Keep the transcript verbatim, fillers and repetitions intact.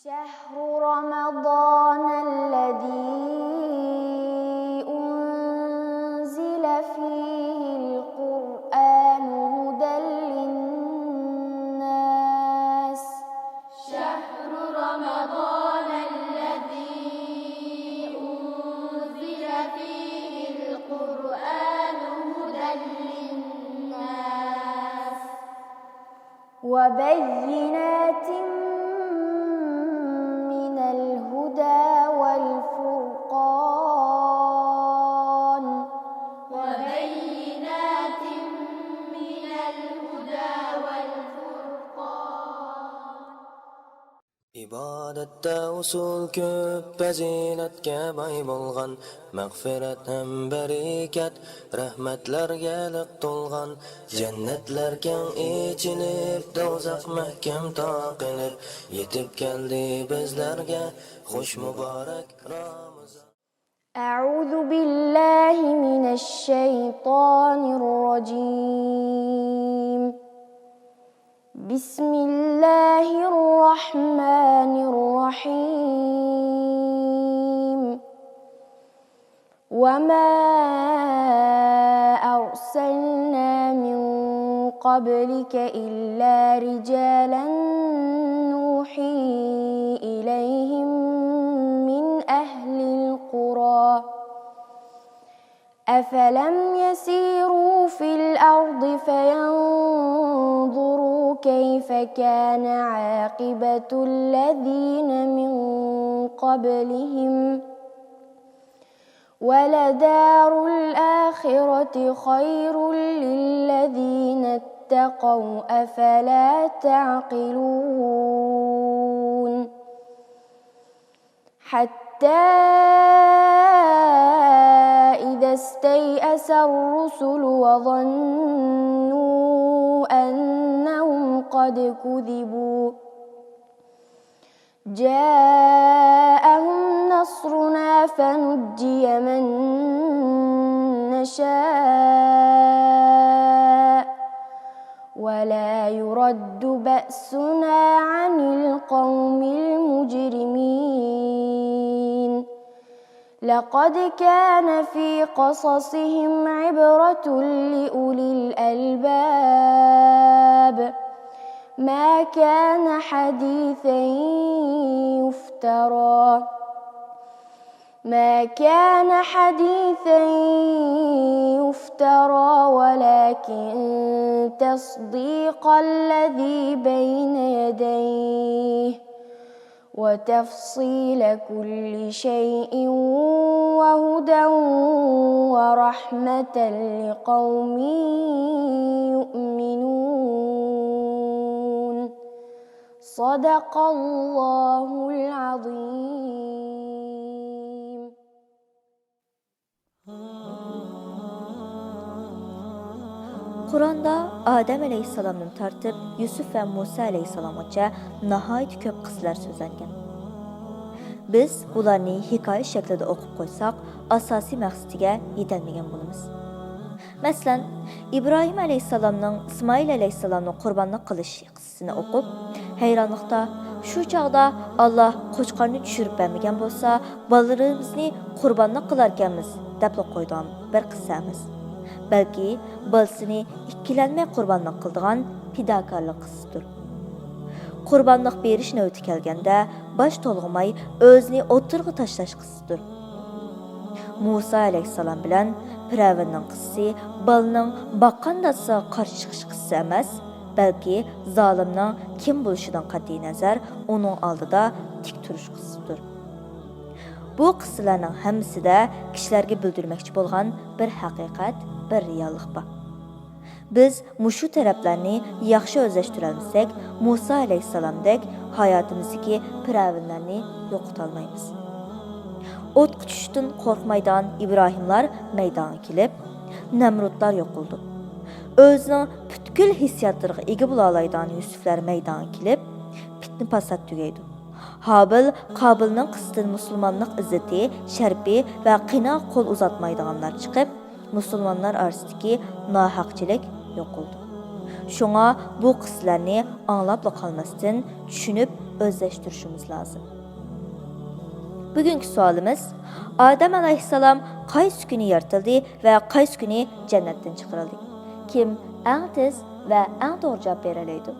شهر رمضان الذي أنزل فيه القرآن هدى للناس. شهر رمضان الذي أنزل فيه القرآن هدى للناس. وبينات من الهدى والفرقان. وبينات من الهدى والفرقان. ئىبادەتتە ئۇسۇل كۆپ، پەزىلەتكە باي بولغان، مەغپىرەت ھەم بەرىكەت، رەھمەتلەرگە لىق تولغان، جەننەتلەر كەڭ ئېچىلىپ، دوزاخ مەھكەم تاقىلىپ، يېتىپ كەلدى بىزلەرگە خۇش مۇبارەك رامىزان. أعوذ بالله من الشيطان الرجيم. بسم الله الرحمن الرحيم. وما أرسلنا من قبلك إلا رجالا نوحي إليهم من أهل القرى. أفلم يسيروا في الأرض فينظروا كيف كان عاقبة الذين من قبلهم، ولدار الآخرة خير للذين اتقوا، أفلا تعقلون. حتى إذا استيأس الرسل وظنوا أنهم قد كذبوا، جاءهم نصرنا فنجي من نشاء ولا يرد بأسنا عن القوم المجرمين. لقد كان في قصصهم عبرة لأولي الألباب. ما كان حديثا يفترى، ما كان حديثا يفترى، ولكن تصديق الذي بين يديه وتفصيل كل شيء وهدى ورحمة لقوم يؤمنون. صدق الله العظيم. قۇرئاندا ئادەم ئەلەيھىسسالامدىن تارتىپ يۈسۈپ ۋە مۇسا ئەلەيھىسسالامغىچە ناھايىتى كۆپ قىسسىلەر سۆزلەنگەن. بىز بۇلارنى ھېكايە شەكلىدە ئوقۇپ قويساق، ئاساسىي مەقسىتىگە يېتەلمىگەن بولىمىز. مەسىلەن، ئىبراھىم ئەلەيھىسسالامنىڭ ئىسمائىل ئەلەيھىسسالامنى قۇربانلىق قىلىش قىسسىسىنى ئوقۇپ، ھەيرانلىقتا، «شۇ چاغدا ئاللا قوچقارنى چۈشۈرۈپ بەرمىگەن بولسا، بالىلىرىمىزنى قۇربانلىق قىلاركەنمىز» دەپلا قويىدىغان بىر قىسسە ئەمەس. بەلكى بالىسىنى ئىككىلەنمەي قۇربانلىق قىلىدىغان پىداكارلىق قىسسىسىدۇر. قۇربانلىق بېرىش نۆۋىتى كەلگەندە باش تولغىماي ئۆزىنى ئوتتۇرىغا تاشلاش قىسسىسىدۇر. مۇسا ئەلەيھىسسالام بىلەن پىرئەۋننىڭ قىسسىسى بالىنىڭ باققان دادىسىغا قارشى چىقىش قىسسىسى ئەمەس، بەلكى زالىمنىڭ كىم بولۇشىدىن قەتئىينەزەر، ئۇنىڭ ئالدىدا تىك تۇرۇش قىسسىسىدۇر. بۇ قىسسىلەرنىڭ ھەممىسىدە كىشىلەرگە بىلدۈرمەكچى بولغان بىر ھەقىقەت، بىر رېئاللىق بار. بىز مۇشۇ تەرەپلەرنى ياخشى ئۆزلەشتۈرەلمىسەك، مۇسا ئەلەيھىسسالامدەك ھاياتىمىزدىكى پىرئەۋنلەرنى يوقىتالمايمىز. ئوتقا چۈشۈشتىن قورقمايدىغان ئىبراھىملار مەيدانغا كېلىپ، نەمرۇتلار يوقىلىدۇ. ئۆزىنىڭ پۈتكۈل ھېسسىياتلىرىغا ئىگە بولالايدىغان يۈسۈپلەر مەيدانغا كېلىپ، پىتنە-پاسات تۈگەيدۇ. ھابىل قابىلنىڭ قىسىدىن مۇسۇلمانلىق ئىززىتى، شەرىپى ۋە قېنىغا قول ئۇزاتمايدىغانلار چىقىپ، مۇسۇلمانلار ئارىسىدىكى ناھەقچىلىك يوقىلىدۇ. شۇڭا بۇ قىسسىلەرنى ئاڭلاپلا قالماستىن، چۈشىنىپ ئۆزلەشتۈرۈشىمىز لازىم. بۈگۈنكى سوئالىمىز، ئادەم ئەلەيھىسسالام قايسى كۈنى يارىتىلدى ۋە قايسى كۈنى جەننەتتىن چىقىرىلدى؟ كىم ئەڭ تېز ۋە ئەڭ توغرا جاۋاب بېرەلەيدۇ؟